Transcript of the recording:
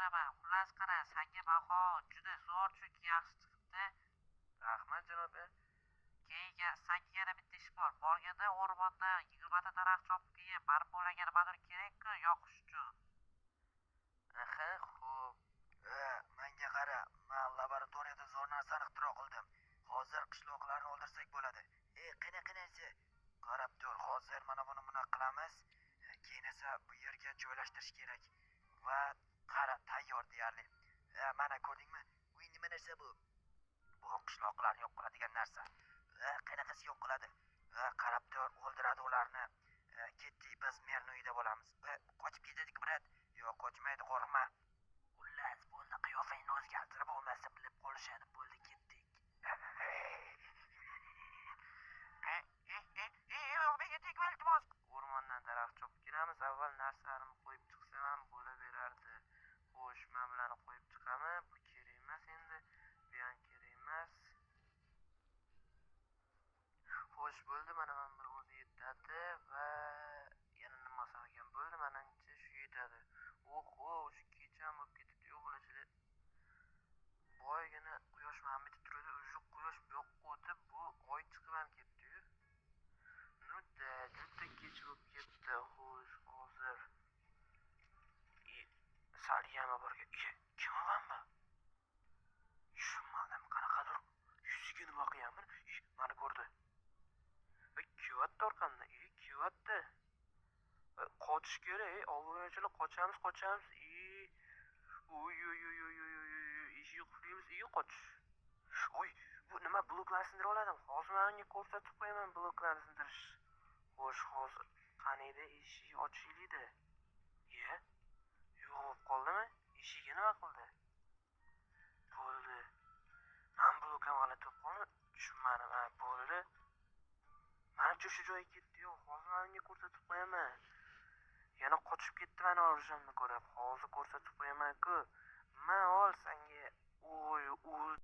beraman. Xullas qara, sanga baho juda zo'r, chunki yaxshi chiqibdi. Rahmat, janob. Keyin sanga yana bitta ish bor. Borganda o'rmondan 20 ta daraxt chopib kelgin. Baribir ularga nimadir kerak-ku yoqish uchun. Aha, xo'p. Menga qara, men laboratoriyada zo'r narsani ixtiro qildim. Hozir qishloqlarni o'ldirsak bo'ladi. Qanaqa narsa? Qarab tur, hozir mana buni bunaqa qilamiz. Keyin esa bu yerga joylashtirish kerak. Va qara, tayyor deyarli. Mana ko'rdingmi? Bu nima narsa bu? Bu qishloqlarni yo'q qiladigan narsa. Qanaqasi yo'q qiladi? Qarab tur, o'ldiradi ularni. Ketdik, biz merni uyida bo'lamiz. Qochib ketadik, brat. Yo'q, qochmaydi, qo'rqma. Xullas, bo'ldi, qiyofangni o'zgartirib bo'lmasa bilib qolishadi. Bo'ldi, ketdik. Menga tegma, iltimos. O'rmondan daraxt chopib kelamiz. Avval narsalarimni qo'yib chiqsam ham bo'laverardi. Xo'sh, mana bularni qo'yib chiqaman. Bu kerak emas endi. Bu ham kerak emas. Xo'sh, bo'ldi, mana buni o'zi yetadi va yana nima olsam ekan? Bo'ldi, menimcha shu yetadi. Oho, o'sha kecha ham bo'lib ketibdi, yo'q bo'lishadi. Boyagina quyosh mana bu yerda turadi, o'sha quyosh bu yoqqa o'tib, bu oy chiqib ham ketdi-yu. Nu-da, juda kech bo'lib ketdi. Xo'sh, hozir sal yama bor ekan. Kim bu? Tushunmadim, qanaqadir yuziga nima qilganman? Mani ko'rdi. Kelyapti orqamdan. Kelyapti. Qochish kerak, obunachilar, qochamiz, qochamiz. Oy, oy, oy, oy, oy, oy, oy, eshikni qulflaymiz, qoch. Oy, bu nima, bloklarni sindira oladim. Hozir men unga ko'rsatib qo'yaman bloklarni sindirish. Xo'sh, hozir qaniydi eshik ochildi. Ye? Yo'q bo'lib qoldimi? Eshigi nima qildi? Bo'ldi. Men blok ham g'alati bo'lib qoldi. Tushunmadim. Ha, bo'ldi. Manimcha shu joyga ketdi. Yo'q, hozir men unga ko'rsatib qo'yaman. Yana qochib ketdi meni orjamni ko'rib. Hozir ko'rsatib qo'yaman-ku. Ma ol senga. Oy, o'l.